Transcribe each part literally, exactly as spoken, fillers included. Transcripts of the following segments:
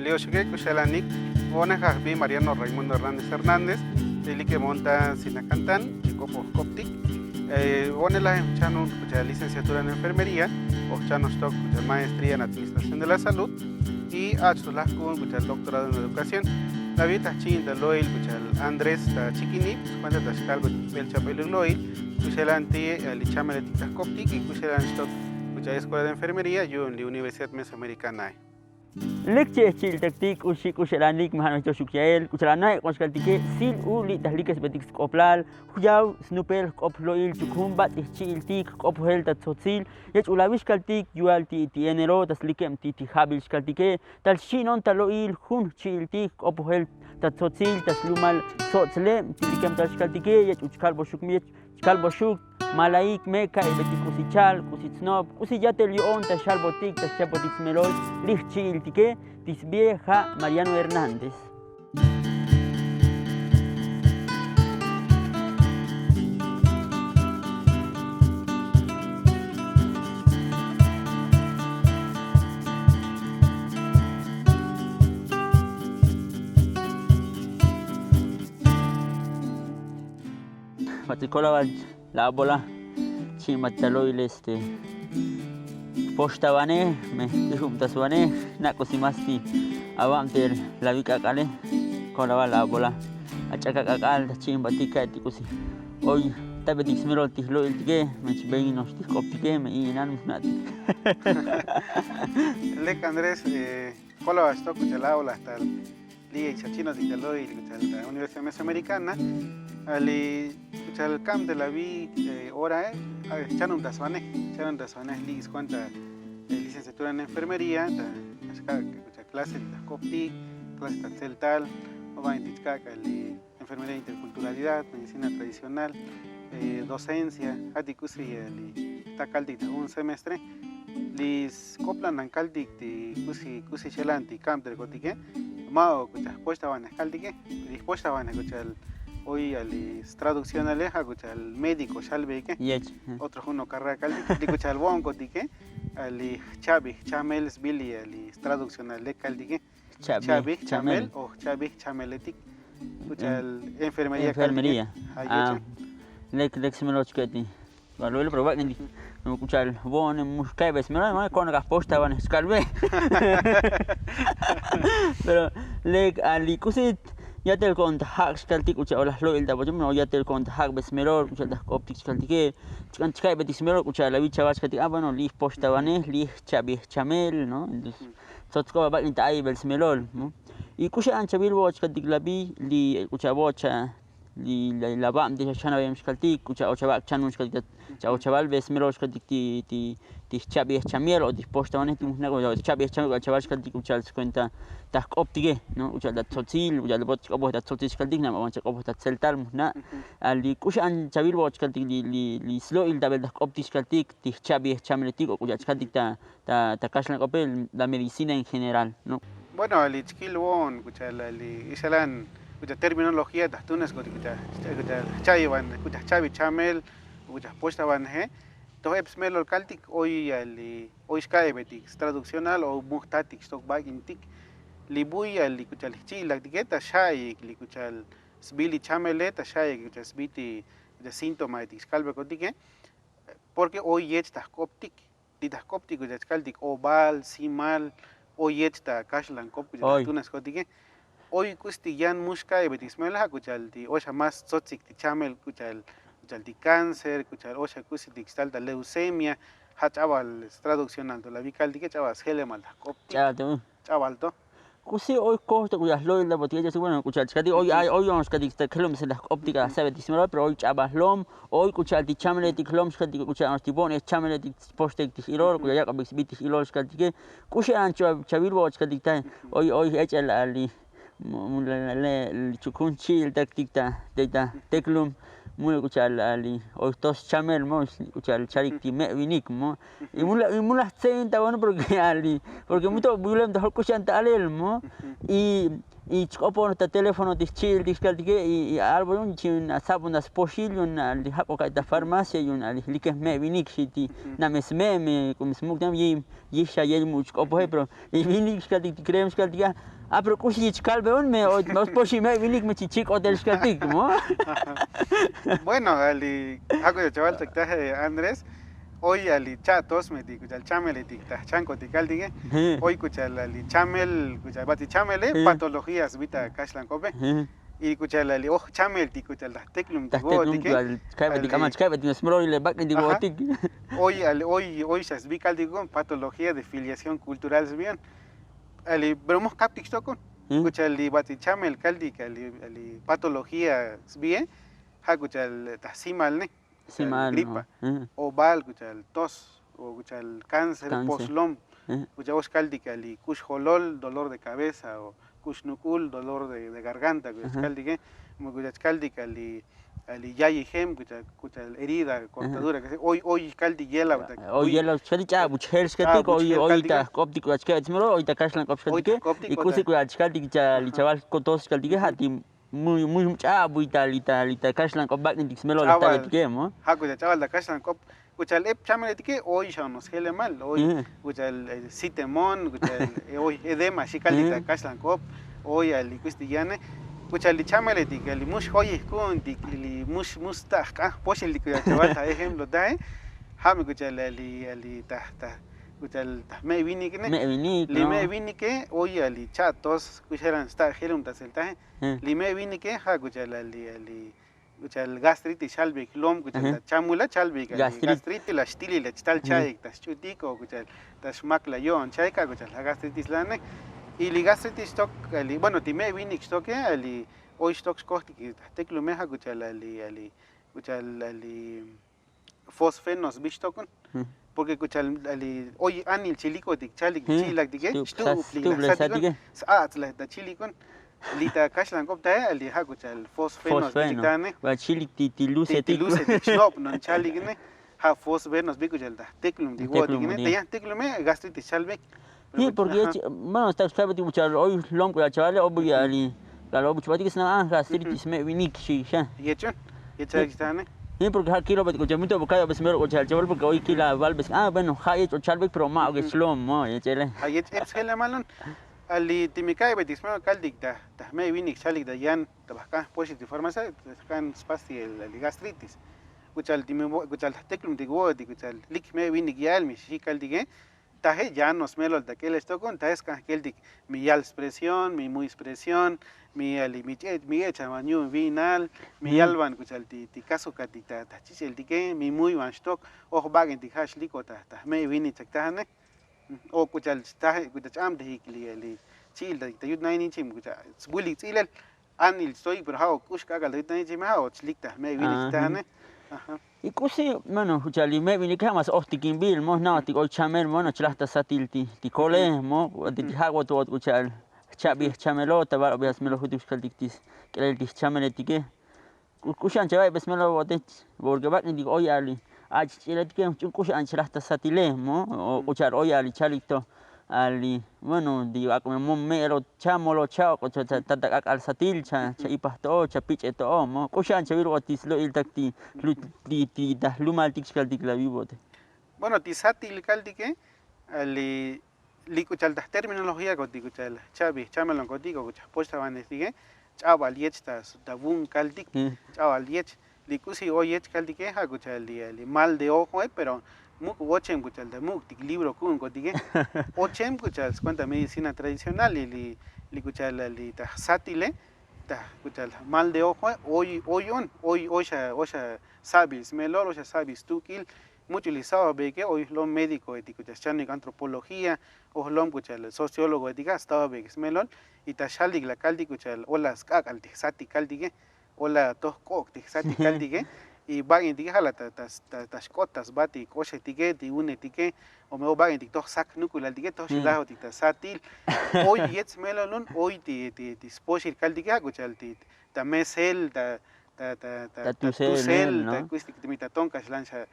Li' oxuke' k'u xelanik. Vo'onej ajbi mariano raimundo hernández hernández. Li' like' vo'on ta sinakantan chik'op ojk'optik. Vo'onelaj chan un k'u cha'al licenciatura en enfermería, ojchan oxtok k'u cha'al maestría en administración de la salud. Y ach'tulaj k'u un k'u cha'al doctorado en educación. Lavi' taj chi'in ta lo'il k'u cha'al andrés ta chikini, pues kuenta ta xkalbe' bel chapel lo'il k'u xelan ti' li chameletik ta jk'optik y k'u xelan xtok k'u cha'al escuela de enfermería yu'un li universidad mesoamericanae. Lek che'ej chi'iltaktik k'uxi k'u xelanik ma' jano'ix to xuk ya'el k'u cha'al ano'ej k'oxkaltike'. Sil u li' ta jlikesbetik sk'oplal, jyaw snupel jk'op jlo'il chuk jun bats'ij chi'iltik jk'op jel ta tsotzil. Yech' u lavi xkaltik yu'al ti' ti enero ta slikeb ti' ti jabil xkaltike', tal xchi'non ta lo'il jun jchi'iltik jk'op jel ta tsotzil ta slumal tsotzleb ti' likem tal xkaltike'. Yech' u chkalboxuk me yech chkalboxuk malaik me ka'ibel ti k'usi chal k'usi tsnob k'usi yatel yo'on ta xalbotik ta xchapotik smelol li' jchi'iltike'. Ti sbie ja' mariano hernández. Batik kolabal la' bola chi'in batik ta lo'il este jpoxtavanej me jtijubtasvanej. Nak'usi mas ti avab te lavi k'ak'ale. Kolabal la' bola ach'akak k'ak'al ta chi'in batik ka'etik k'usi oy tabetik smelol ti jlo'iltike. Me chben no'ox ti jk'optike me i'inal mujna'tik. Lek andrés, kolabal xtok k'u cha'al la' bola tal li' chachinotik ta lo'il k'u cha'al ta universidad mesoamericana. Li' k'u cha'al kab te lavi orae jchanubtasvanej jchanubtasvanej li' skuenta licenciatura en enfermería ta xkak' k'u cha'al klase ta jk'optik, klase ta tseltal, o baintik chkak' li enfermería interkulturalidad, medicina tradicional, docencia. Ja' ti k'usi li' ta kaltik ta jun semestre. Li' sk'oplantan kaltik ti k'usi k'usi xelan ti kab te kotike. Ma'uk k'u cha'al jpoxtavanej kaltike. Li' jpoxtavanej k'u cha'al oy li' stradukcionale ja' k'u cha'al médiko xalbeike. Otro jun o karrera kaltik li' k'u cha'al vo'on kotike. Li' jchabi jchamel sbil li' stradukcional lek kaltike. Jchabi jchamel o jchabi jchameletik k'u cha'al enfermería kaltike. Lek lek smelol chketi. Lo'il pero vak'intik k'u cha'al vo'on mux ka'ibel smelol ma' ko'on ak'a jpoxtavanej chkalbe. Pero lek ali k'usi yatel ko'on ta jak' xkaltik k'u cha'al olaj lo'il ta bochom no yatel ko'on ta jak'bel smelol k'u cha'al ta jk'optik chkaltike. Chk'an chka'ibeltik smelol k'u cha'al avi chava chkaltik a bueno li' jpoxtavanej li' jchabi jchamel no. Entonces tsots k'o abak'in ta ayibel smelol. Y k'u xe'an chavil vo'och kaltik lavi li k'u cha'al vo'och li' la vab te xachanavem xkaltik k'u cha'al och avak' chanun xkaltik cha' och avalbe smelol xkaltik ti ti jchabi jchamel o ti jpoxtavanej ti mujna' k'u cha'al chabi jchamel k'u cha'al chaval xkaltik k'u cha'al skuenta ta jk'optike no k'u cha'al ta tsotzil k'u cha'al ta bot chk'opoj ta tsotzil xkaltik nabal van chak'opoj ta tseltal mujna'. Ali k'u xe'an chavil vo'och kaltik li' li' li' slo'il ta bel ta jk'optik xkaltik ti jchabi jchameletik o k'u cha'al chkaltik ta ta kaxlan k'opel la medicina en general no. Bueno ali chkil vo'on k'u cha'al ali ixalan k'u cha'al terminología ta jtunes k'u cha'al jcha'ivan k'u cha'al jchabi chamel k'u cha'al jpoxtavaneje. Toj ep smelol kaltik oy ali oy xka'ebetik stradukcional o mujtatik xtok vak'intik. Li' buy ali k'u cha'al jchi'iltaktike ta xa'iyik li' k'u cha'al sbil li chamele ta xa'iyik k'u cha'al sbil ti k'u cha'al síntomaetik xkalbekotike. Porke oy yech ta jk'optik li' ta jk'optik k'u cha'al chkaltik oval simal oy yech ta kaxlan k'op k'u cha'al ta jtunes kotike. Oy k'usitik yan mux ka'ebetik smelol ja' k'u cha'al ti oy xa mas tsotsik ti chamel k'u cha'al k'u cha'al ti cáncer k'u cha'al oy xa k'usitik xtal ta leucemia. Ja' ch'abal stradukcional to la vi kaltike ch'abal sjelemal ta jk'optik. Ch'abal to k'usi oy kojto k'u cha'al jlo'il ta botik ech'atik bueno k'u cha'al chkatik oy ay oy yo'on xkatik ta kelom sel ta jk'optik a jsebetik smelol pero oy ch'abal jlom oy k'u cha'al ti chameletik jlom xkatik k'u cha'al no'ox ti vo'onej chameletik poxtek ti j'ilol k'u cha'al yak'obik sbi ti j'ilol xkaltike. K'u xe'an chavil vo'och kaltik ta oy oy ech'el ali mu le le le chuk jun chi'iltaktik ta te ta teklum. Mu k'u cha'al ali oy jtos chamel mo k'u cha'al chalik ti me'vinik mo. Y mu la y mu la jtze'in ta bueno porke ali porke mu to' bu yulem ta jol k'u xe'an ta alel mo. Y Y chk'opon ta teléfono ti xchi'il ti xkaltike y albo yu'un chi yu'un asabon ta spoxil yu'un ali jak'o ka'y ta farmacia yu'un ali like jme'vinik xi ti. Na'me sme' me k'o me smuk' tam yi yij xa yel mu' chk'opoje pero y vinik xkaltik ti krem xkaltik a pero k'uxi yich kalbeon me o spoxil me'vinik me chi chik'otel xkaltik mo. Bueno, ali jak'o ya chaval tak taje Andrés. Oy ali cha'tos me ti kuchal chamele ti ta jchanko ti kaltike. Oy kuchal ali chamel kuchal batsi chamele patologías vita kaxlan kope. Y kuchal ali oj chamel ti kuchal ta jteklum ti vo'otike. Kaybe ti k'amal chkaybe ti smrol le bak'in ti vo'otik. Oy ali oy oy xa svi kaltik patología de filiación cultural svian. Ali pero moj kaptik xtokon. Kuchal li batsi chamel kaltik ali patología svie. Ja' kuchal ta simal ne. Simal gripa o bal kuchal tos o kuchal cáncer poslom. Kuchal oxkaltik ali k'ux jolol dolor de cabeza o k'ux nuk'ul dolor de garganta kuchal kaltike. Kuchal kaltik ali ali yayijem kuchal kuchal herida cortadura. Oy oy kaltik yelab ta oy yelab xkaltik ch'ab uchjel xkaltik oy oy ta jk'optik kuchal chka'y smero oy ta kaxlan k'op xkaltike. Y k'usi kuchal chkaltik li chaval kotos xkaltike ja' ti muy muy ch'a'ab y ta li ta li ta kaxlan k'op bak'intik smelo la taletike mo. Ja' kuchal ch'abal ta kaxlan k'op kuchal ep chameletike oy xa unos jelemal oy kuchal sitemón kuchal oy edema xi kaltik ta kaxlan k'op. Oy ali k'usti yane kuchal li chameletik ali mux joyej ku'untik li mux mux sta' jk'an jpoxeltik kuchal ch'abal ta ejemplo taje. Ja' me kuchal ali ali ta ta kuchal ta jme'vinik ne. Li me'vinike oy ali cha'tos k'uxeran sta' jelum ta seltaje. Li me'vinike ja' kuchal ali ali kuchal gastritis xalbik jlom kuchal ta chamula xalbik gastritis la xtilil la chtal cha'ik ta xch'utik o kuchal ta xmak la yo'on cha'ik ja' kuchal ja' gastritis lane. Y li gastritis xtok ali bueno ti me'vinik xtoke ali oy xtok xkojtik ta jteklume ja' kuchal ali ali kuchal ali fosfeno sbi xtokon. Porke kuchal ali oy anil chilikotik chalik chi'ilaktike xtu'up li la satike. S-a'ts la ta chilikon li ta kaxlan k'op tae ali ja' kuchal fosfeno sbi chik tane. Chilik ti ti lusetik xnopnon chalikne. Ja' fosfeno sbi kuchal ta jteklum ti vo'otikne ta yan jteklume gastritis xalbik. Porke bueno sta xkabetik kuchal oy jlom kuchal chavale oy ali k'al oy chbatik sna gastritis me'vinik xi xa. Yechun yechun xtane. Porke ja' kilo bet kuchal mito bo kayo bet smero kuchal chaval porke oy kila val bet a bueno ja' yech o chalbik pero ma' ok yech lom mo yechele. Ja' yech ep sjelemalon. Ali ti mi kayo betik smero kaltik ta ta jme'vinik xalik ta yan ta bajk'an jpoxil ti farmacia ta jk'an spastil ali gastritis. Kuchal ti mi kuchal ta jteklum ti vo'otik kuchal lik jme'vinik ya'el mi xi kaltike. Taje' yan no smelol ta k'elel xtokon taje' sk'an jk'eltik mi yal spresión mi muy spresión mi yal mi ch'e' mi ch'e'chan van yu'un vi'inal mi yal van kuchal ti kasokatik ta chich'eltike mi muy van xtok. Oj bak'intik ja' xliko ta jme'vinik chak tajane. O kuchal ch'amtejik li chi'iltatik ta yut nain inchim kuchal svulik ts'ilel anil chtoyik pero ja' o k'ux k'ak'al ta yut nain inchim ja' o chlik ta jme'vinik chtajane. Y k'usi bueno kuchal li me'vinike ja' mas ojtikinbil mo jna'ojtik oy chamel mo no chlaj ta satil ti kolej mo ti ja' vot vot kuchal jchabi jchamelo ta val obi asmelo jutuk xkaltik ti sk'elel ti jchameletike. K'uxan chava'y besmelo vote. Porke bak'intik oy ali ach' ch'iletike ch'un k'uxan chlaj ta satile mo o kuchal oy ali chalik to ali bueno ti ak'o me mo me'elo cha molo cha ok'o ta ta k'ak'al satil cha ipaj to'o cha pich'e to'o mo k'uxan chavil vot ti slo'iltak ti ti ta jlumaltik xkaltik la vivote. Bueno ti satil kaltike ali li kuchal ta jterminología kotik kuchal jchabi jchamelon kotik o kuchal jpoch ta vanetike. Ch'abal yech ta vun kaltik ch'abal yech. Li k'usi oy yech kaltike ja' kuchal li mal de ojoe pero muk' ochem kuchal ta muk'tik libro ku'un kotike. Ochem kuchal skuenta medicina tradicional li li kuchal li ta jsatile ta kuchal mal de ojoe oy oy on oy oy xa oy xa sabil smelol oy xa sabil stuk'il. Much'ul li sa'ojbeyike oy jlom médikoetik kuchal xchanojik antropología o jlom kuchal sociólogoetik ja' stajobeyik smelol. Y ta xjaltik la kaltik kuchal ola sk'ak'al ti jsatik kaltike ola toj k'ok' ti jsatik kaltike. Y bak'intike ja' la ta xk'ot ta sba ti k'oxetike ti unetike o me o bak'intik toj sak jnukulaltike toj xlajotik ta satil. Oy yet smelol un oy ti ti spoxil kaltike ja' kuchal ti ta mesel ta ta ta ta tusel ta k'usti ti mi ta tonkaxlan xa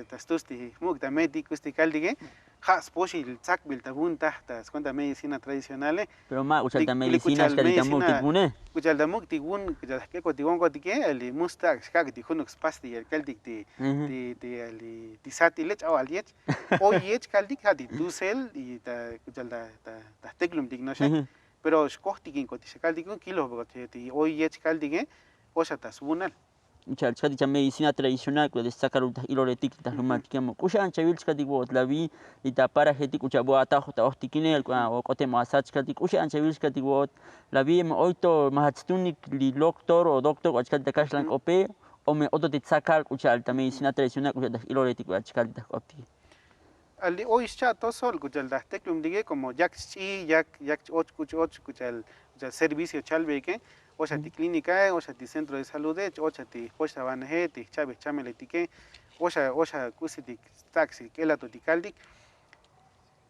ta stus ti jmuk' ta me'tik k'usti kaltike. Ja' spoxil tsakbil ta vun taj ta skuenta medicina tradicionale. Pero ma' k'ucha'al ta medicina xka'tik ta muk'tik vune. K'ucha'al ta muk'tik vun k'ucha'al jk'ekotik vonkotike, ali mus tak' xka'ktik junuk spastilla kaltik ti ti ti ali ti satile ch'abal yech. Oy yech kaltik ja' ti tusel y ta k'ucha'al ta ta jteklumtik no'oxe. Pero xkojtikinkotik xa kaltik un kiloj ti oy yech kaltike. Oxa ta svunal. Cha'al chka'tik cha medicina tradicional k'ucha'al xtsakalul ta iloletik ta jlumaltike mo k'u xa'an chavil chka'tik vo'ot lavi. Y ta parajetik k'ucha'al vo ataj ta ojtikinel k'ucha'al o k'otem o asat chka'tik k'u xa'an chavil chka'tik vo'ot lavi mo oy to ma jach stunik li loktor o doktor k'ucha'al chka'tik ta kaxlan k'ope. O me oto ti tsakal k'ucha'al ta medicina tradicional k'ucha'al ta iloletik k'ucha'al chka'tik ta jk'optike. Ali oy xcha' to sol k'ucha'al ta jteklumtike komo yak xch'i yak yak ch-och k'u ch-och k'ucha'al servicio chalbeyike. Oxa ti klinikae oxa ti centro de salude ch-ocha ti jpoxtavaneje ti jcha'bej chameletike. Oxa oxa k'usitik tsak'sik k'elatotik kaltik.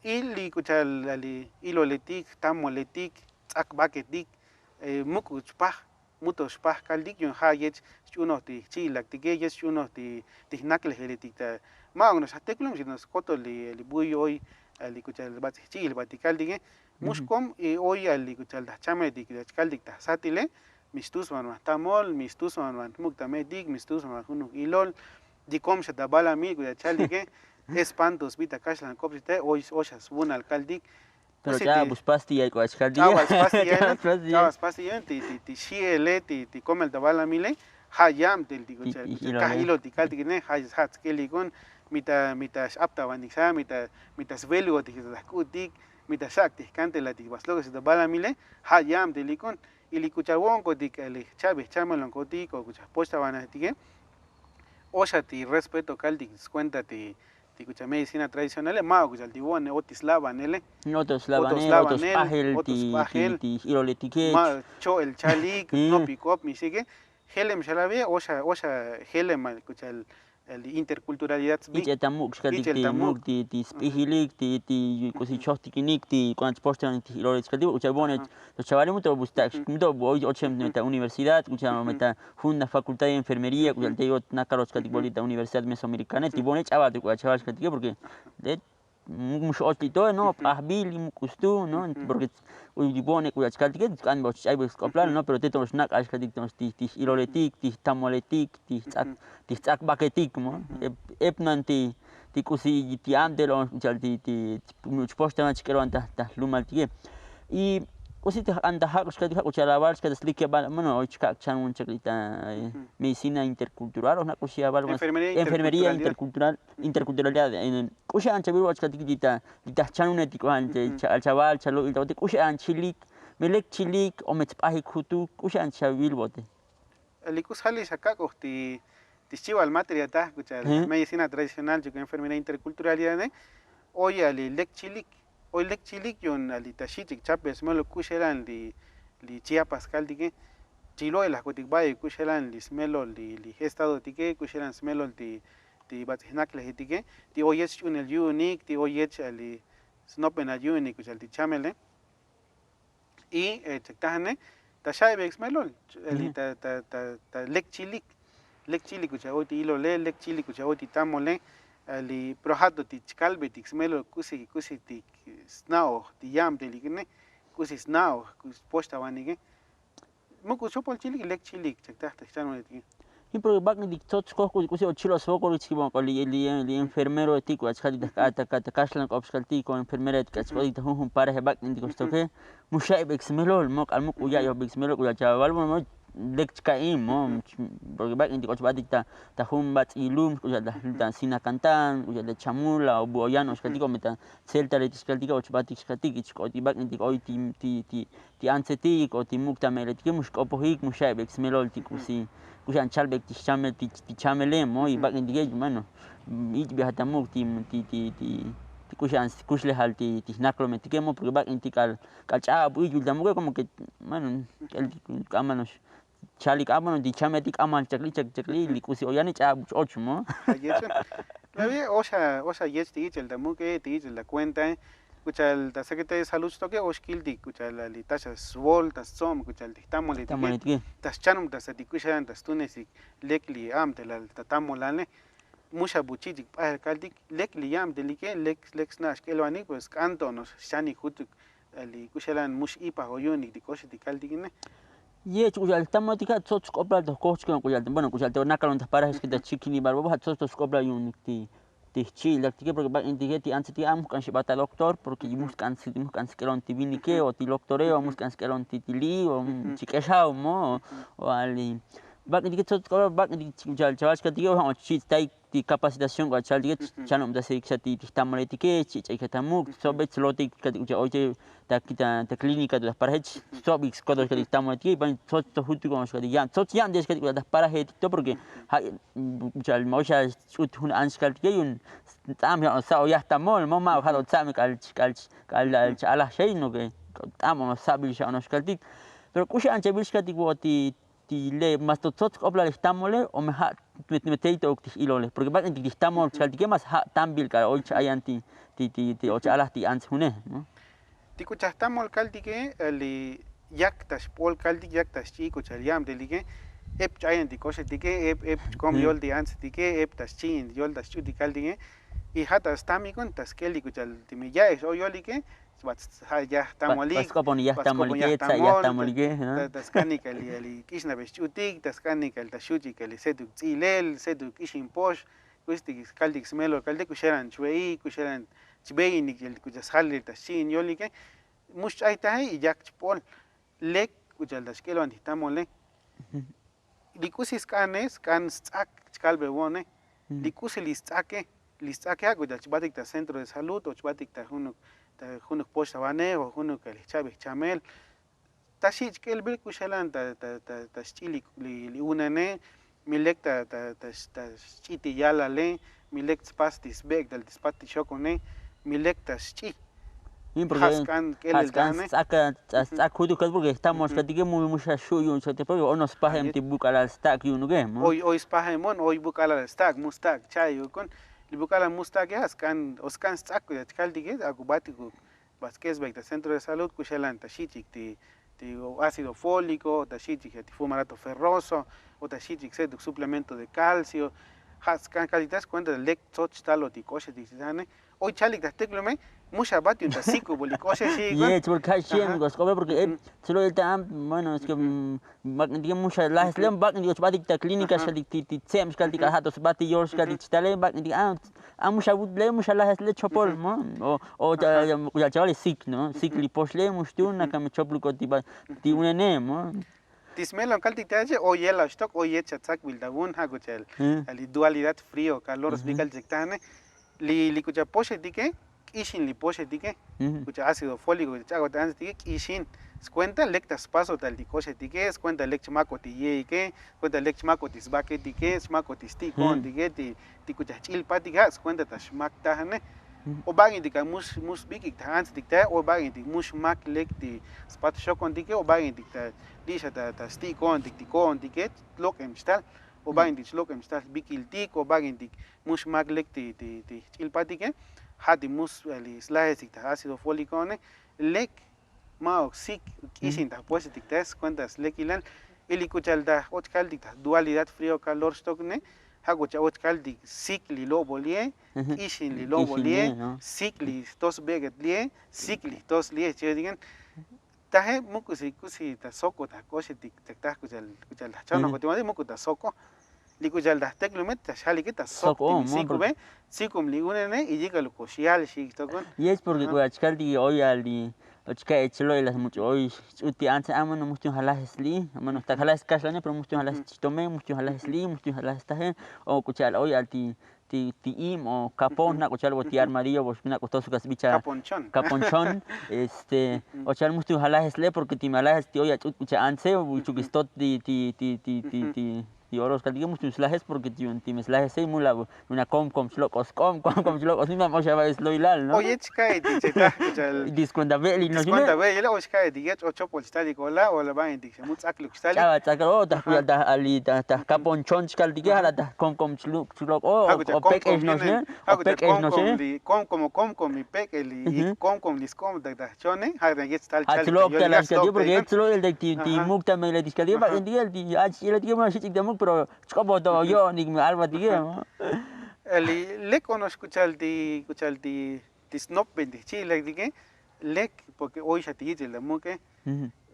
Y li k'ucha'al ali iloletik jtamoletik ts'ak vaketik muk' chpaj. Muto xpaj kaltik yu'un ja' yech xch'unoj ti jchi'ilaktike yech xch'unoj ti jnaklejeletik ta ma'uk no'ox jteklum sino skotol li buy oy. Ali k'ucha'al bats'ij jchi'ilbatik kaltike. Mu xkom y oy ali k'ucha'al ta jchameletik k'ucha'al chkaltik ta jsatile. Mi stusvan van jtamol mi stusvan van jmuk' ta me'tik mi stusvan van junuk ilol. Ti kom xa ta balamil k'ucha'al chaltike. Espanto sbi ta kaxlan k'op xite oy oxa svunal kaltik. Pero ch'abal spastilla k'ucha'al chkaltike ch'abal spastilla ti xi'ele ti komel ta balamile. Ja' yabtel ti k'ucha'al kaj ilol ti kaltikine ja' tsk'elik un. Mi ta mi ta x'aptavanik xa mi ta mi ta svelugotik ta jk'u'tik mi ta xak' ti jkantelatik va slok'esik ta balamile. Ja' yabtelik un. Y li k'ucha'al vo'onkotik li jcha'bej chamelonkotik o k'ucha'al jpoxtavanajtike. Oxa ti respeto kaltik skuenta ti ti k'ucha'al medicina tradicionale ma' k'ucha'al ti vo'one o ti slavanele. Oto slavanel oto spajel ti ti iloletike ma' cho'el chalik nopik k'op mi xike. Jelem xa lavi oxa oxa jelem k'ucha'al interculturalidad sbi. Ich'el ta muk' xkaltik ti muk' ti ti spijilik ti ti k'usi chojtikinik ti k'uan chpoxtanik ti iloletik xkaltik k'ucha'al vo'one. Los chavalil muto bustak muto oy ochem ta universidad k'ucha'al me ta jun ta facultad de enfermería k'ucha'al te yot nakaloch kaltik bolil ta universidad mesoamericana ti vo'one ch'abal ti k'ucha'al chaval xkaltike porque mu x'och li to no p'ajbil mu k'ustu no. Porque uy vo'one k'ucha'al chkaltike k'an va ch'aybel sk'oplal no pero te to xnak'al xkaltik to ti iloletik ti jtamoletik ti jts'ak ti jts'ak vaketik mo ep nan ti ti k'usi ti abtel o k'ucha'al ti ti chpoxtavan chk'elovan ta jlumaltike. Y k'usi ti jk'an ta ja' k'uxkatik ja' k'ucha'al aval xka ta slikebal bueno oy chkak' chan un chak li ta medicina intercultural o jna' k'uxi aval enfermería intercultural interculturalidad. K'uxi an chavil vo'ot chkatik li ta li ta jchan unetik k'uxi an cha'al chaval chalo'il ta vo'ote k'uxi an chilik me lek chilik o me tsp'ajik jutuk k'uxi an chavil vo'ote. Li k'u sjal li xa kak'oj ti xchival material taj k'ucha'al medicina tradicional chuk enfermería interculturalidade. Oy a li lek chilik oy lek chilik yu'un a li ta xi' chik chapel smelo k'uxelan li li chiapas kaltike. Chilo'elajkotik ba'i k'uxelan li smelo li estadotike k'uxelan smelo ti ti bats'ijnaklejetike ti oy yech xch'unel yu'unik ti oy yech a li snopenal yu'unik k'ucha'al ti chamele. Y chaktajane ta xa'ibek smelol ta ta ta lek chilik lek chilik k'ucha' oy ti ilole lek chilik k'ucha' oy ti tamole. Li projato ti chkalbetik smelol k'usi k'usi ti sna'oj ti yabtelik ne k'usi sna'oj poxtavanike. Muk' k'u xopol chilik lek chilik chaktaj ta xchanonetike. Porque bak'intik tsoch koj k'usi o chilo' svokolik chkibon k'o li enfermeroetik k'u achkaltik ta kaxlan k'op xkaltik o enfermeroetik k'ach k'otik ta jun jun paraje bak'intik o xtoke. Mu xa'ibek smelol mo k'al muk' k'u ya'yojbek smelol k'u ya' chaval mo lek chka'in mo. Porque bak'intik och batik ta jun bats'ilum k'u ya' ta sinakantan k'u ya' ta chamula o bu oyano xkaltik o me ta tseltaletik xkaltik och batik xkaltik ich k'otik bak'intik oy ti ti ti antsetik o ti muk' ta me'letike mu xk'opojik mu xa'ibek smelol ti k'usi k'uxi an chalbek ti chamele mo y bak'intike. Bueno, ich'bejat ta muk' ti ti ti k'uxi an kuxlejal ti jnaklometike mo porque bak'intik k'al k'al ch'a'ab ich'bil ta muk'e komo ke bueno k'eltik k'amal no'ox chalik a bueno ti chametik k'amal chakli chakli li k'usi oyane ch'a'ab ch-och mo. Oxa oxa yech ti ich'el ta muk'e ti ich'el ta kuentae k'ucha'al ta secretaria de salud xtoke ox kiltik k'ucha'al li taxa svol ta stsob k'ucha'al ti jtamoletike ta xchanubtasatik k'uxelan ta stunesik lek li abtelal ta tamolale. Mu xa buchi' chik p'ajel kaltik lek li yabtelike lek lek sna' xk'elbanik pues sk'an to' no'ox xchanik jutuk. Li k'u xelan mu x'ipaj o yu'unik ti k'oxetik kaltik ine. Yech k'u xal tamoletik ja' tzotz sk'oplal to jkojchikon k'u xal bueno k'u xal te nakalon ta jparaje xkita chikinibal bobo ja' tzotz to sk'oplal yu'unik ti jchi'iltaktike porque bak'intike ti antsetike a' mujk'an xib'at ta doktor porque mujk'an mujk'an sk'elon ti vinike o ti loktore o mujk'an sk'elon ti li'i o chik'exaw mo. O ali bak'intike tzotz k'oplal bak'intike chik k'u xal chaval xkaltike o ja' o chich'taik ti capacitación k'u achaltike chanob ta sik xa ti jtamoletike chich'aik xa ta muk' tsobey tslotik katik k'u cha'oy che ta clínica ta jparaje tsobik skotoxkatik jtamoletike y ban tzotz to jutuk onoxkatik yan tzotz yan tiyexkatik k'u ta jparajetik to porque ja' k'u cha'al ma' oy xa xch'ut jun ants xkaltike yu'un ts'am xa o sa' o yajtamol ma' ma' ja' to tsa'me k'al k'al k'al chalaj xey no que t'am onox sa'bil xa onoxkaltik. Pero k'u xi anchabil xkaltik bo ti ti le mas to tzotz k'oplal jtamole o me ja' me tey to uk ti j'ilole porque bak'intik ti jtamol chkaltike mas ja' tambil k'al oy cha'ayan ti ti ti o cha'alaj ti ants june. Ti k'u chajtamol kaltike li yak ta xp'ol kaltik yak ta xch'i k'u chal yabtelike ep ch'ayan ti k'oxetike ep ep chkom yol ti antsetike ep ta xchi'in yol ta xch'utik kaltike. Y ja' ta stamikon ta sk'el ti k'u chal ti me ya'ex o yolike. Bat ja' yajtamolik bat sk'opon yajtamolike tsa' yajtamolike ta skanik ali k'ixnabel xch'utik ta skanik ali ta xuch'ik ali setuk ts'ilel setuk k'ixin pox. K'uxtik kaltik smelol kaltik k'u xelan chve'i k'u xelan chve'inik k'u chal sjalil ta xchi'in yolike. Mu xch'aytaje y yak chp'ol lek k'u chal ta xk'elban ti jtamole. Li k'usi sk'ane sk'an sts'ak chkalbe wo'ne. Li k'usi li sts'ake li sts'ake ja' k'u chal chbatik ta centro de salud o chbatik ta junuk ta junuk poxtabanej o junuk ali jcha'be jchamel. Ta xi' chk'elbil k'u xelan ta ta ta xch'i li unene mi lek ta ta ta xch'i ti yalale mi lek tspas ti sbek'tal ti spat ti xokone mi lek ta xch'i. Ja' sk'an k'elel ta ane. Ts'ak jutuk kaltik porque jtamol xkaltike mu mu xa xu' yu'un xkaltike porque onox spajem ti buk'alal stak' yu'unuke. Oy oy spajem on oy buk'alal stak' mu stak' cha'yukon. Li buk'alal mu stak'e ja' sk'an o sk'an sts'ak chkaltike ak'u batik bat sk'esbek ta centro de salud k'u xelan ta xich'ik ti ti ácido fólico o ta xich'ik ti fumarato ferroso o ta xich'ik setuk suplemento de calcio. Ja' sk'an kaltik ta skuenta lek tzotz xtalo ti k'oxetik ti tane. Oy chalik ta jteklume mu xa bat yu'un ta sikubul li k'oxexik. Yech porque ja' xiem k'oxk'obe porque ep tslo'il ta am bueno es que bak'intike mu xa lajes le bak'intike och batik ta clínica xkaltik ti tse'em xkaltik ja' to sbat ti yol xkaltik chitale bak'intike a a mu xa wut le mu xa lajes le chopol mo. O o ya chaval sik no sik li pox le mu xtun nakame chop luk'o ti ba ti unene mo. Ti smelon kaltik ta che o yela xtok o yet xa tsakbil ta vun ja' k'u cha'al ali dualidad frío kalor sbikal chek tane. Li li k'u cha'al poxetike k'ixin li poxetike k'u cha'al ácido fólico ch'ak'o ta antsetike k'ixin skuenta lek ta spaso tal ti k'oxetike skuenta lek chmak'o ti ye'ike skuenta lek chmak'o ti sbaketike chmak'o ti sti' ko'ontike ti ti k'u cha'al jch'il patik ja' skuenta ta xmak tajane. O bak'intik a mu sbik'ik ta antsetike o bak'intik mu xmak lek ti spat xokontike o bak'intik ta li' xa ta sti' ko'ontik ti ko'ontike. Lok'em xtal o bak'intik chlok'em xtal bikiltik o bak'intik mu xmak lek ti ti jch'il patike. Ja' ti mu slajesik ta ácido fóliko'one lek ma'uk sik k'ixin ta jpuestetik ta skuenta slekilal. Y li k'u cha'al ta och kaltik ta dualidad frío kalor xtokne ja' k'u cha'al och kaltik sik li lo'bol ye k'ixin li lo'bol ye sik li jtos bek'et ye sik li jtos ye xchi. Taje muk'u si k'usi ta sok'o ta jk'oxetik ta taj k'u cha'al ta jchanojotik muk'u ta sok'o. Li k'u cha'al ta jteklume ta xjalike ta sok'o ti mi sikube. Sikum li unene y yik'al koxyal xi' xtokon. Yech porque k'u achkaltik oy ali ochka'ech lo'il laj much' oy xch'ut ti antse a mano mujtun jalajes li'i a mano ta jalajes kaxlane pero mujtun jalajes chitomen mujtun jalajes li'i mujtun jalajes taje. O k'u cha'al oy al ti ti ti im o kapon nak'u cha'al bo ti armadillo bo xnak'u to suka sbicha. Kaponchon este o cha'al mujtun jalajes le porque ti malajes ti oy ach'ut k'u cha antse uchuk istot ti ti ti ti ti ti ti oro xkaltike mujtun slajes porque ti yu'un ti me slajese mula yu'un akom kom chlok'os k'om kom kom chlok'os ni mam oxa ba isloilal no. Oye chka'etik chetaj k'u cha'al ti skuenta be'li no skuenta be'li ox ka'etik yech o chopol xtalik ola ola ba'intik xa mu tz'akluk xtalik ch'aba tz'akal o ta jkuyal ta ali ta jkapon chon chkaltike jala ta jkomkom chluk chlok o o pek'ex noxe o pek'ex noxe. Komkom o komkom li pek'el li komkom li skom ta jchone ja' yech tal chalik ta yol yach tok'te porque yech tlo'el ti muk ta meletik xkaltike ba'intik el ti ach ch'iletike ma xich'ik ta muk pero chk'opo to yo'onik me albatike. Lek ono'ox k'u cha'al ti k'u cha'al ti ti snopben ti jchi'ilajtike. Lek, porke oy xa ti yich'el ta muk'e.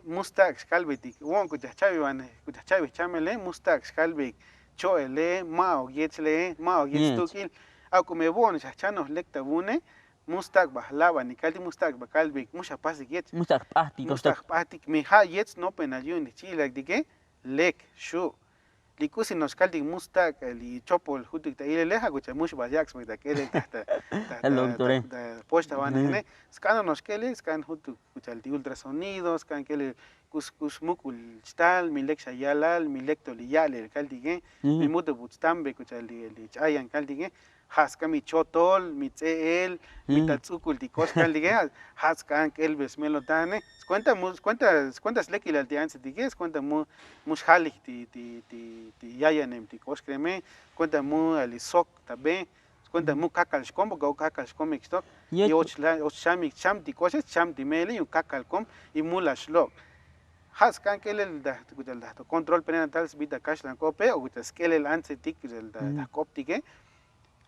Mu stak' xkalbetik vo'on k'u cha'al jchabe k'u cha'al jchabe jchamele mu stak' xkalbeik. Cho'ele ma'uk yech le'e ma'uk yech tuk'il. Ak'o me vo'on xa jchanoj lek ta vune. Mu stak' ba jlabanik kaltik mu stak' ba kalbeik mu xa pasik yech. Mu stak' jp'ajtik me ja' yech snopenal yu'un ti jchi'ilajtike. Lek xu'. Li k'usi no'ox kaltik mu stak' li chopol jutuk ta ilele ja' k'u cha'al mu xba yak' sbek ta k'elel ta ta poxta vanajine. Sk'an ono'ox k'elel sk'an jutuk k'u cha'al ti ultrasonido sk'an k'elel. K'us k'us muk'ul chtal mi lek xa yalal mi lek to li ya'lel kaltike. Mi mutubut stambe k'u cha'al li ch'ayan kaltike. Ja' sk'an mi chotol mi ts'e'el mi ta ts'ukul ti k'ox kaltike. Ja' sk'an k'elbe smelotane. Skuenta mu skuenta skuenta slekilal ti antsetike skuenta mu mu xjalij ti ti ti yayanem ti k'ox kreme. Skuenta mu ali sok ta be. Skuenta mu kakal xkom porke o kakal xkomik xtok. Y och xamik cham ti k'oxe cham ti me'ele yu'un kakal kom. Y mu la xlok'. Ja' sk'an k'elel ta k'u cha'al ta to kontrol prenatal sbi ta kaxlan k'ope o k'u cha'al sk'elel antsetik k'u cha'al ta jk'optike.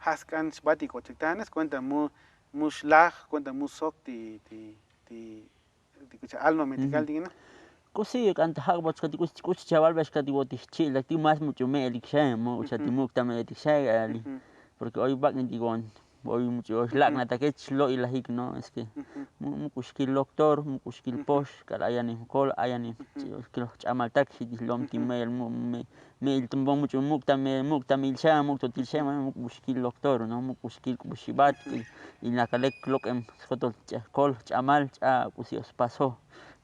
Ja' sk'an xbatik k'ochek tane skuenta mu mu xlaj skuenta mu sok ti ti ti k'u cha'al alma medical ti k'in. K'usi k'an ta ja' k'u cha'al ti k'usi k'usi chavalbe xkati vo'otik jchi'ilaktik mas much'u me'elik xa mu k'u cha'al ti muk'ta me'elik xa. Porke oy bak'in ti vo'on oy much'u oy xlak'natakech xlo'ilajik no es ke mu k'u xkil loktor mu k'u xkil pox k'al ayanim jkol ayanim. Xkil jch'amaltak xi ti jlom ti me'el mu me me'il tumbon much'u muk'ta me muk'ta me'il xa muk'totil xa muk'buxkil loktor no muk'buxkil k'ubuxibat. Y nakalek lok'em skotol kol jch'amal ch'a k'usi o spaso.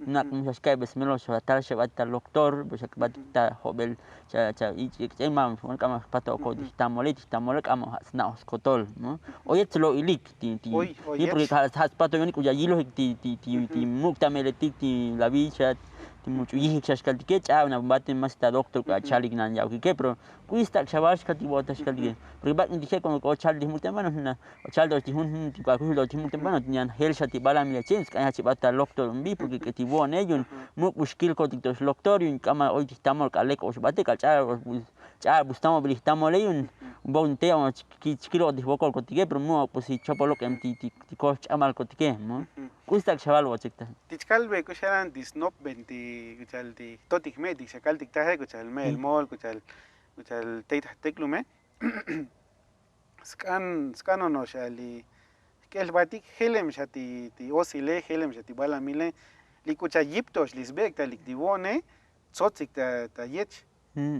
Nak' mu xa xka'be smelo xa tal xa bat ta loktor xa bat ta jobel. Cha cha ich'ik ch'en ma k'ama jpato oko ti jtamole ti jtamole k'ama ja' sna'oj skotol. Oyet slo'ilik ti ti porke ja' spato yonik k'u ya yilojik ti ti ti muk'ta me'eletik ti lavi xa ti much'u yijik xa xkaltike ch'ab na bate mas ta doktor k'u achalik nan ya'ukike pero k'uis tak' xaval xkal ti bo'otaj xkal ti ke. Porke bak'in ti je' komo k'o chal ti jmuk'tan bueno na o chal to ti jun jun ti k'u akuxul to ti jmuk'tan bueno ti yan jel xa ti balamile che' sk'an ya chibat ta loktor umbi porke k'e ti vo'one yu'un muk' buxkil kotik to xloktor yu'un k'ama oy ti jtamol k'al lek o xbate k'al ch'a'al bustamobil li jtamole yu'un. Bo'on te chkil o ti jwokol kotike pero mu' o k'usi chopol lok'em ti ti kol jch'amal kotike. K'usi tak' xaval bo'ochek ta ti chkalbe k'u xalan ti snopben ti k'u cha'al ti jtotik jme'tik xa kaltik taje k'u cha'al me'el mol k'u cha'al k'u cha'al tey ta jteklume. Sk'an sk'an ono'ox a li jk'el jbatik jelem xa ti ti osile jelem xa ti balamile. Li k'u cha'al yip to'ox li sbe'ek talik ti vo'one tsotsik ta ta yech.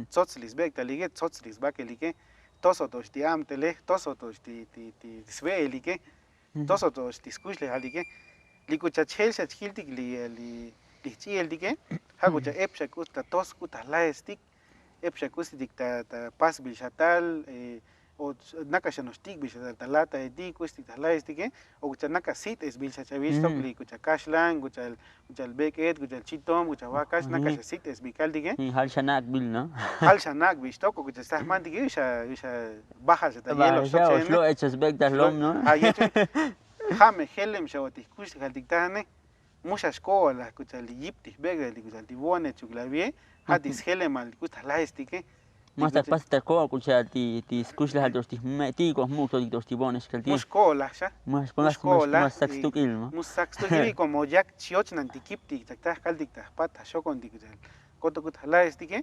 Tsots li sbe'ek talike tsots li sbakelike. Toso to'ox ti abtele toso to'ox ti ti ti sve'elike. Toso to'ox ti skuxlejaltike. Li k'u cha chjel xa chjiltik li li jch'i'eltike. Ja' k'u cha ep xa k'u ta tos k'u ta jlajestik. Ep xa k'usitik ta ta pasbil xa tal o naka xa no'ox tik'bil xa tal ta lataetik k'usitik ta jlajestik. O k'u cha naka sit'esbil xa chavil xtok li k'u cha kaxlan k'u cha k'u cha'al bek'et k'u cha'al chitom k'u cha'al wakax naka xa sit'esbil kaltike. Jal xa nak'bil no. Jal xa nak'bil xtok o k'u cha'al staj jmantike xa xa bajal xa ta yelo xtok xa xlo'ech xa sbek ta jlom no. Ja' me jelem xa o ti jkuxlejaltik tajane. Mu xa xko'olaj k'u cha'al ti yip ti jbek'ejaltik k'u cha'al ti vo'one chuk lavie. Ja' ti sjelemal k'u ta jlajestik. Mas ta pas ta ko'ol k'u cha'al ti ti skuxlejal to'ox ti jme'tik o jmuk' to'ox ti vo'one xkaltik. Mu xko'olaj xa. Mu xko'olaj mu stak stuk'il no. Mu stak stuk'il komo yak chiochnan ti kiptik ta jtaj kaltik ta jpat ta xokontik k'u cha'al koto k'u ta jlajestik.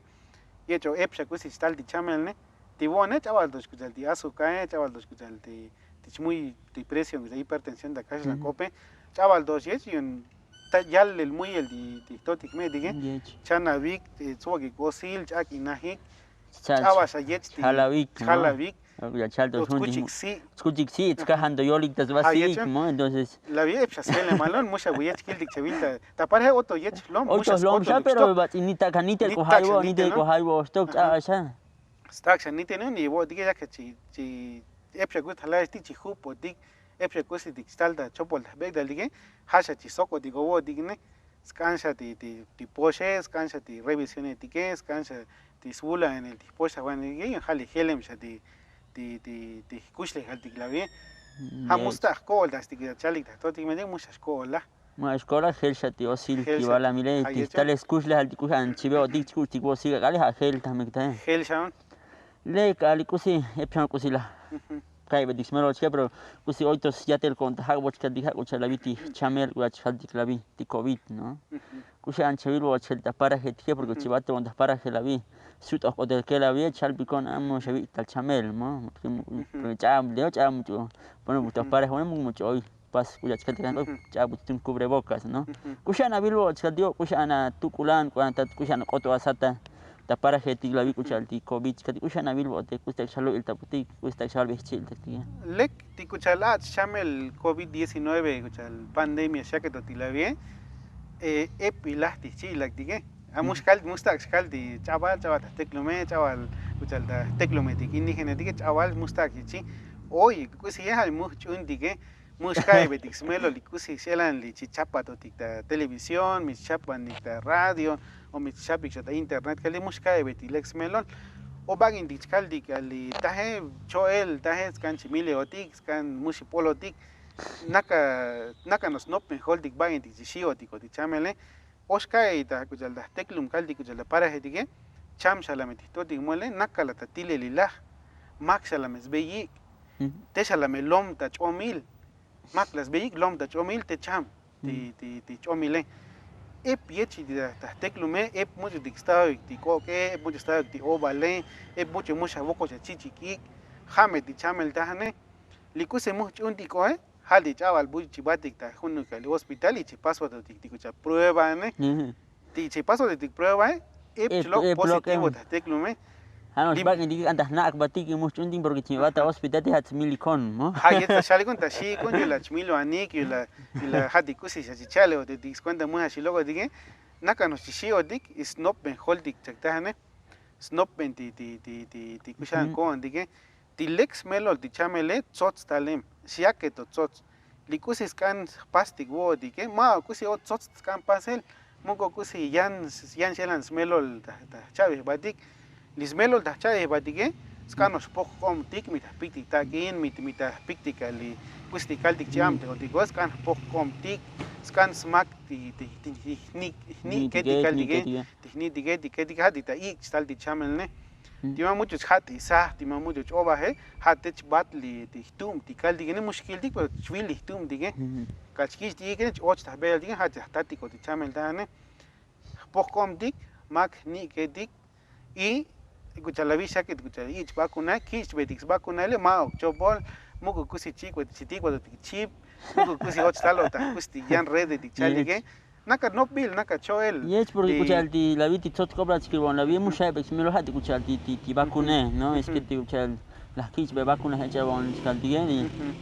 Yech o ep xa k'usi chtal ti chamel ne. Ti vo'one ch'abal to'ox k'u cha'al ti azukae ch'abal to'ox k'u cha'al ti ti chmuy ti presion k'u cha'al hipertensión ta kaxlan k'ope. Ch'abal to'ox yech yu'un ta yalel muyel ti ti jtotik jme'tike. Chanavik tsvokik osil ch'ak'inajik. Ch'abal xa yech ti jalavik. Chkuchik si' chkajan to yolik ta sba si'ik mo entonces. La vieja xa selemalon mu xa vuyech kiltik chevil ta pare' oto yech jlom mu xa skotol pero bats'in nitak' xa nitel k'o jayvo nitel k'o jayvo oxtok ch'abal xa. Stak' xa nitel un y vo'otike yak xa chi chi ep xa k'usi ta jlajestik chi jup'otik. Ep xa k'usitik chtal ta chopol ta jbek'taltike. Ja' xa chi sokotik o vo'otik ne. Sk'an xa ti ti ti poxe sk'an xa ti revisionetike sk'an xa ti svulaenel ti jpoxtajuanetike ja' li jelem xa ti ti ti jkuxlejaltik lavie. Ja' mu sta' jko'oltastik chalik ta jtotik metik mu xa xko'olaj. Mu xa xko'olaj jel xa ti osil ti valamile ti jtalej skuxlejaltik k'u xan chive'otik chk'uxtik vo'osil ak'ale ja' jel ta mektaje. Jel xa. Lek a li k'usi ep xa k'usi laj. Ka'ybetik smelol chike pero k'usi oy to syatel ko'on ta jak'boch kaltik ja' k'u cha'al avi ti chamel k'u ya chjaltik lavi ti kovid no. K'u xa'an chavil bo' chjaltik ta parajetike porke chivate bo'on ta paraje lavi. Sut'oj k'otel ke lavi chalpiko'on amo xavi' tal chamel mo. Ch'ab leo ch'ab much'u. Pone bu ta paraje bo'one muk much'u oy pas k'u ya chjaltik jan oy ch'ab tun cubrebocas no. K'u xa'an avil bo' chjaltik o k'u xa'an atuk'ulan k'u xa'an ak'oto asata ta parajetik lavi k'u cha'al ti kovid chkaltik k'u xa'an avil bo' te k'u stak' xalo'il ta butik k'u stak' xalbe jchi'il taktike. Lek ti k'u cha'al ach' chamel kovid diecinueve k'u cha'al pandemia xaketotik lavie. Ep ilaj ti jchi'il laktike. Amux kal mux stak' xkal ti ch'abal ch'abal ta jteklume ch'abal k'u cha'al ta jteklumetik indígenetike ch'abal mux stak' xchi. Oy k'usi ye ja' li muj ch'untike. Mux ka'ybetik smelol li k'usi x'elan li chichapatotik ta televisión mi chichapanik ta radio o mi chichapik xa ta internet kali mux ka'ybetik lek smelol. O bak'intik chkaltik ali taje cho'el taje skan chimileotik skan mux ipolotik. Naka naka no'ox snopben joltik bak'intik chi xi'otikotik chamele. Ox ka'i ta k'u cha'al ta jteklum kaltik k'u cha'al ta parajetike. Cham xa la me ti jtotik muele naka la ta tilelilaj. Mak xa la me sbeyik'. Te xa la me lom ta ch'omil. Mak la sbeyik' lom ta ch'omil te cham ti ti ti ch'omile. Ep yech ta jteklume ep much'utik staoik ti k'ok'e ep much'u staoik ti obale. Ep much'u mux avokox achichik ik'. Ja' me ti chamel tajane. Li k'usi muj ch'untik k'oe ja' li ch'abal bu chibatik ta junuk ali hospital y chipasbatotik ti k'u cha'al prueba ne. Ti chipasbatotik pruebae ep chlob positivo ta jteklume. Ja' no'ox bak'intik an ta jnak'batik y muj ch'untik porke chimibata hospital ti ja' chmilikon mo. Ja' yech ta xalikon ta xi'ikon yu' la chmiloanik yu' la yu' la ja' ti k'usi xa chichaleotetik skuenta muj axilokotike. Naka no'ox chixi'otik y snopben joltik chaktajane. Snopben ti ti ti ti k'u xa'an ko'ontike. Ti lek smelol ti chamele tsots talem. Xyaketo tsots. Li k'usi sk'an jpastik vo'otike ma'uk k'usi o tsots sk'an pasel. Muk'o k'usi yan yan x'elan smelol ta jcha'bejbatik. Li smelol ta jcha'bejbatike sk'an no'ox poj jk'obtik mi ta jpiktik tak'in mi ta jpiktik ali k'usi ti kaltik chi'abteotiko sk'an jpoj jk'obtik. Sk'an smak ti ti jni'ke ti kaltike. Ti jni'tike ti ketik ja' ti ta ik' chtal ti chamel ne. Ti ma much'u chjat'isaj ti ma much'u ch'obaje. Ja' te chbat li ti jtu'ub ti kaltike ne mux kiltik pero chvil li jtu'ubtike. Kach kich' ti ik'e ne ch-och ta jbe'eltike ja' chajtatiko ti chamel tajane. Jpoj k'obtik mak jni'ketik. Y k'u cha'al avix xaket k'u cha'al ich' vakuna kich' chbetik svakuna ile ma'uk chopol. Muk'u k'usi chik'betik chitik'batotik chip. Muk'u k'usi och talo' ta k'usi ti yan redetik chalike. Naka nopbil naka cho'el. Yech porke k'u cha'al ti lavi ti tsots k'obra chikil bon lavi mu xa'ebek smelo ja' ti k'u cha'al ti ti vakune no es ke ti k'u cha'al laj kich'be vakuna jech'e bon chkaltike.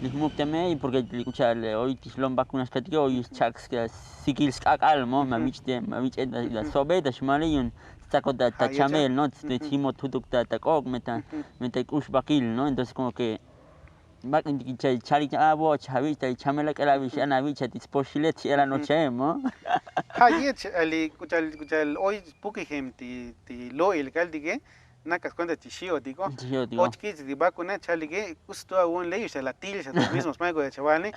Li jmuk teme porke li k'u cha'al oy ti xlom vakuna chkaltike oy chak' sikil sk'ak'al mo ma vich'te ma vich'e la sobe ta xmale yun. Stsakot ta chamel no. Chimot jutuk ta k'ok' me ta k'ux vakil no entonces komo ke bak'intik chalik a vo' chavich' ta chamel ak'el avix an avich' xa ti spoxile ch'elan oche mo. Ja' yech ali k'u cha'al k'u cha'al oy pukijem ti ti lo'il kaltike. Naka skuenta ti xi'otiko. Och kich' ti vakuna chalike k'usi to avun ley xa la til xa ta mismo smaiko ta chavane.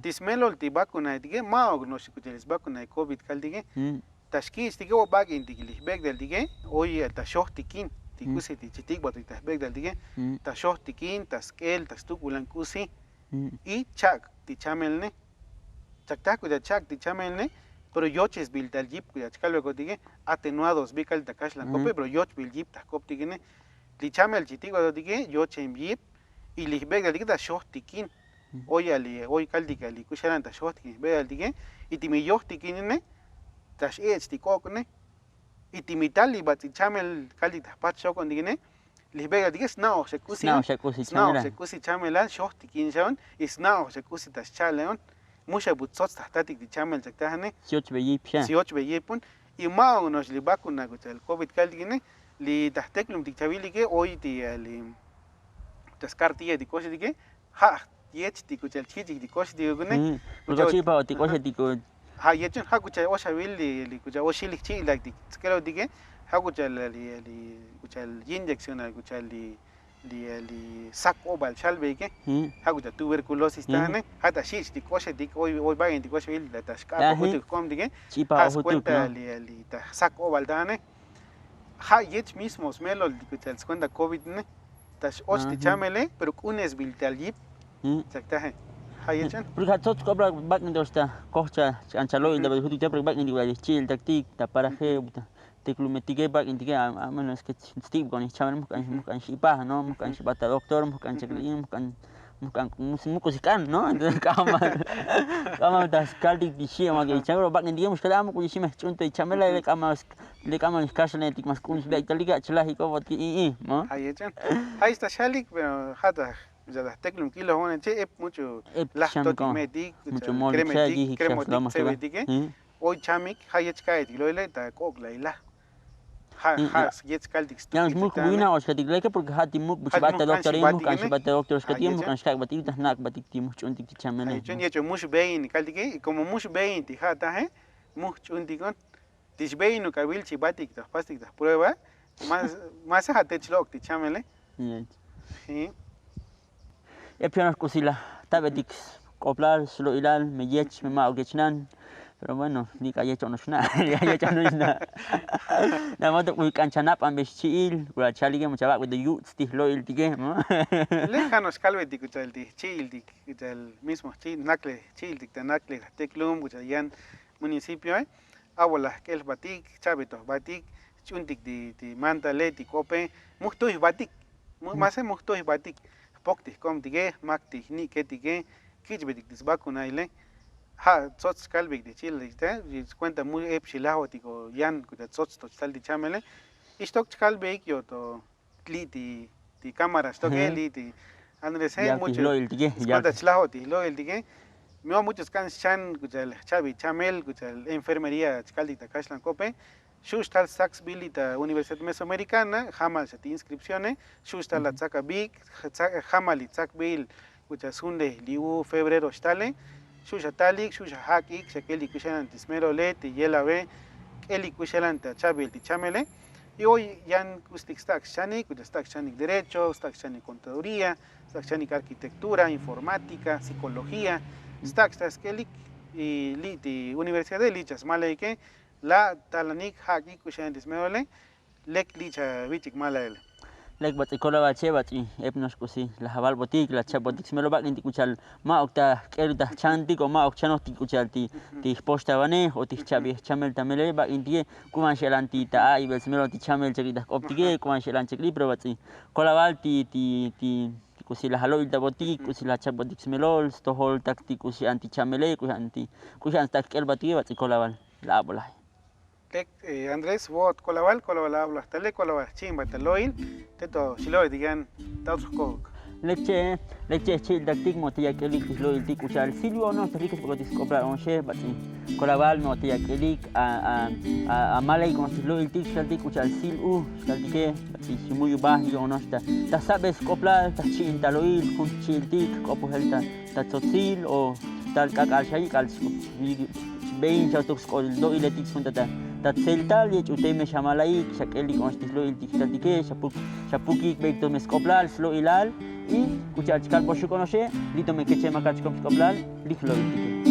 Ti smelol ti vakunaetike ma'uk no'ox k'u cha'al li svakuna covid kaltike. Ta xki'chtike o bak'intik li jbek'deltike oy ta xojtikin ti k'usi ti chitik'batik ta jbek'deltike. Ta xojtikin ta sk'el ta stuk'ulan k'usi. Y chak' ti chamelne. Chaktaj k'u ta chak' ti chamelne. Pero yochesbil tal yip k'u ta chkalbekotike. Atenuado sbikal ta kaxlan kope pero yochbil yip ta jkoptikine. Li chamel chitik'batotike yochen yip. Y li jbek'deltike ta xojtikin. Oy ali oy kaltik ali k'u xalan ta xojtikin jbek'deltike. Y ti mi yojtikinine ta x'ech' ti k'ok'ne. Y ti mi tal li bats'i chamel kaltik ta jpach xokontikine. Li jbek'deltike sna'oj xa k'usi sna'oj xa k'usi chamelal xojtikin xaon. Y sna'oj xa k'usi ta xcha'leon. Mu xa bu tsots ta jtatik ti chamel chaktajane. Syochbe yip xa syochbe yipun. Y ma'uk no'ox li vakuna k'u cha'al covid kaltikine. Li ta jteklumtik chavilike oy ti ali ta skartilla ti k'oxetike. Ja' yech ti k'u cha'al chkich'ik ti k'oxetikune. K'u cha'al ochipa o ti k'oxetikun. Ja' yechun ja' k'u cha'al oxavil li k'u cha'al oxil li jchi'ilak ti skelotike. Ja' k'u cha'al li k'u cha'al yinyeccional k'u cha'al li li sak obal xalbeike. Ja' k'u cha'al tuberculosis tajane. Ja' ta xich' ti k'oxetik oy oy bain ti k'oxevil ta xk'ab' ojutuk jk'obtike. Ja' skuenta li li ta sak obal tajane. Ja' yech mismo smelol k'u cha'al skuenta covid ne. ta x'och ti chamele pero k'unesbil tal yip. Chaktaje. Ja' yechan. Porque ja' tsots k'opla bak'in to xta kojcha ch'an chalo'il ta jutuk chapre bak'in ti chi'il taktik ta paraje. Teklumetike bak'intike a menos ke stib kon ix chamel mujk'an mujk'an x'ipaj no mujk'an x'ibata doctor mujk'an chakli'in mujk'an mujk'an muk'us ix k'an no. Entonces k'ama k'ama ta skaltik ti xi' ma ke chamel bak'intike mux kala muk'us ix ximej ch'un to chamel le k'ama le k'ama kaxlanetik mas k'un xbeytalike a' chlaj ik'obotik i'i. No. Ja' ix ta xalik pero ja' ta teklum k'iloj one che ep mucho laj totik me'etik mucho mol kremetik kremotik tsebetike. Oy chamik ja' yech ka'etik lo'ile ta k'ok'la ilaj. Ja' ja' yech kaltik stukil muk buina o xkatik leke porque ja' ti muk buchbata doctor muk k'an xibata doctor xkatik muk k'an xkak'batik ta jnak'batik ti muk ch'untik ti chamene. Yech o mux bein kaltike y komo mux bein ti ja' taje muk ch'untik on ti xbein o k'abil chibatik ta jpastik ta jprueba. Mas ja' te chlo'ok ti chamele. Ep xanox k'usi laj tabetik sk'oplal slo'ilal me yech me ma'uk yechnan. Pero bueno nik' a yech onoxna' yech onoxna'. Nada más to k'uy k'an chanap'anbe xchi'il kula' chalike ma chabak'be to yuts' ti jlo'iltike. Le janox kalbetik kucha'al ti jchi'iltik kucha'al mismo jchi'il nakle jchi'iltik ta nakle jteklum kucha'al yan municipioe. Abo laj jk'el jbatik jchabe to jbatik jch'untik ti mantale ti k'ope. Mujtuy jbatik mase mujtuy jbatik jpok ti jk'obtike jmak ti jnik'etike kich'betik ti sbakunaile. Ja' tsots xkalbeik ti jchi'iltik te skuenta mu ep xilajotik o yan kuta tsots to chtal ti chamele. Ixtok chkalbeik yo'to li' ti ti kámara xtoke li' ti andrese mucho skuenta chlajo ti jlo'iltike. Mi o mucho sk'an xchan kucha'al jchabi chamel kucha'al enfermería chkaltik ta kaxlan kope. Xu' xtal stak sbil li' ta universidad mesoamericana jamal xa ti inskripcione. Xu' xtal la tsak abik jamal li' tsakbil kucha'al sjunlej li' u febrero xtale. Xu' xa talik xu' xa jak'ik xa k'elik kuxelan ti smelole ti yelabe k'elik kuxelan ta chabil ti chamele. Y oy yan k'ustik stak' xchanik kucha'al stak' xchanik derecho stak' xchanik contaduría stak' xchanik arquitectura informática psikología stak' xta sk'elik. Y li' ti universidade li' cha smalaike la' talanik jak'ik kuxelan ti smelole. Lek li' cha vich'ik malaile. Lek bats'i kolabal che bats'i ep no'ox k'usi laj avalbotik laj chabotik smelo bak'intik kucha'al ma'uk ta jk'el ta jchantik o ma'uk jchanojtik kucha'al ti jpoxtavanej o ti jchabi jchamel ta melele bak'intike. K'uban xe'elan ti ta a'ibel smelo ti chamel chekli ta jk'optike k'uban xe'elan chekli pero bats'i kolabal ti ti ti k'usi laj alo'iltabotik k'usi laj chabotik smelol stojol tak ti k'usi an ti chamele k'usi an ti k'usi an ta jk'elbatike bats'i kolabal. La abolaje. Lek andrés vo'ot kolabal kolabal abolaj ta lek kolabal jchi'inbat ta lo'il. Te to xilo'etik yan ta otro jkojok. Lek che'e lek che'e jchi'iltaktik mo'ote yak'elik ti jlo'iltik k'ucha'al silbi ono'ox ta jlikesbakotik sk'oplal ono'oxe bats'i kolabal mo'ote yak'elik amalaik ono'ox ti jlo'iltik xtaltik k'ucha'al sil u xtaltike bats'i ximuyubaj li' ono'ox ta jsabel sk'oplal ta jchi'in ta lo'il jun jchi'iltik jk'opojel ta tsotsil o tal k'ak'al xa yik'al xbein xa tok sk'ol lo'iletik xjun ta ta tseltal yech' uteme xa malaik xa k'elik ono'ox ti jlo'iltik xtaltike xa pukik beik to me sk'oplal slo'ilal. Y k'ucha'al chkalboxuk ono'oxe li' to me kechemakal chkop sk'oplal li' jlo'iltike.